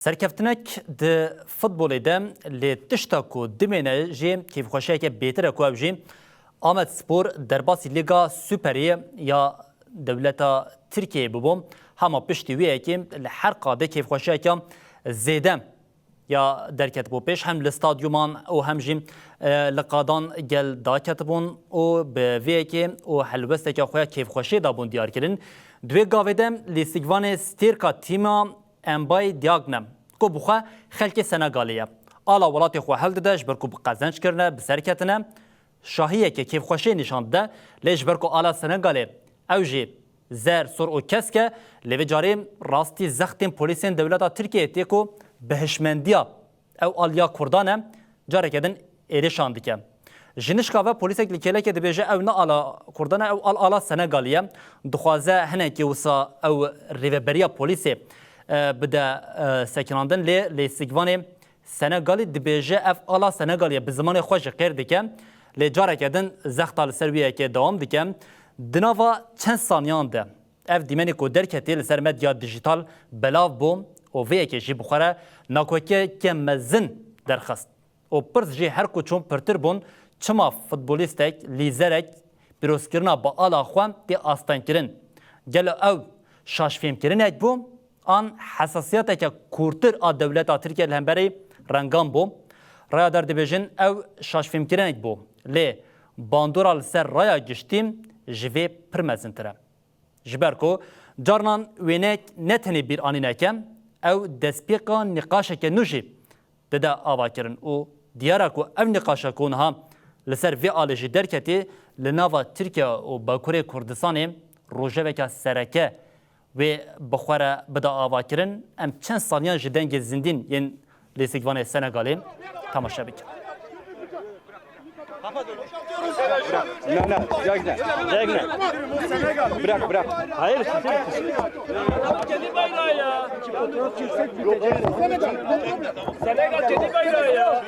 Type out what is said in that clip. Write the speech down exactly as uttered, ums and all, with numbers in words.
Serkeftinek di futbolê de, lê tişta ku dimêne jê kêfxweşiyeke bêtir e ku ew jî Amed Spor derbasî Lîga Superê ya dewleta Tirkiyeyê bibû. Hema piştî wê yekê li her qadê kêfxweşiyeke zêde ya derketibû pêş, hem li stadyuman û hem jî, e, li qadan gel daketibûn û bi vê yekê û helwesteke xwe ya kêfxweşiyê dabûn diyar kirin. Di wê gavê de lîstikvanê stêrka tîma Embay Diagne, ku bi xwe xelkê Senegalê ye, ala welatê xwe hildide, ji ber ku bi qezenc kirine, bi ser ketine, şahiyeke kêfxweşiyê nîşan dide, lê ji ber ku ala Senegalê ew jî zer, sor û kesk e, lê vê carê rastî zextên polîsên dewleta Tirkiyeyê tê ku bi hişmendiya ew aliya Kurdan e, careke din êrişan dike. Ji nişka ve polîsek li kêlekê dibêje ew ne ala Kurdan e, ew al ala Senegalî ye. Dixwaze hinekî wisa ew rêveberiya polîsê, e, bide, e, sekinandin, lê lêstikvanê Senegalî dibêje ev ala Senegalî ye, bi zimanê xwe jî qêr dike. Lê careke din zexta li ser wî yekê dewam dike. Di nava çend saniyan de ev dîmenê ku derketî li ser medya dijîtal belav bû û vê yekê jî bi xwe re nakokiyeke mezin derxist. Û pirs jî her ku çûn pirtir bûn, çima futbolîstek, lîzerek pîrozkirina bi ala xwe tê astengkirin? Gelo ew şaşfêmkirinek bû an hesasiyeteke kûrtir a dewleta Tirkiye li hemberî rengan bû? Rayadar dibêjin ew şaşfêmkirinek bû, lê bandora li ser raya giştî ji vê pir mezintir e. Ji ber ku carinan wênek ne tenê bîranînek e, ew destpêka nîqaşeke nû jî dide avakirin û diyar e ku ev nîqaşa ku niha li ser vê alê jî derketî, li nava Tirkiye û Bakurê Kurdistanê rojeveke sereke wê bi xwe re bide avakirin. Em çend saniyan ji dengê zindîn yên lêstikvanê Senegalê temaşe bikin. Ne, ne, cek ne. Cek ne. Bırak, bırak. Hayır, siz Senegal kedi bayrağı ya. Senegal kedi bayrağı ya.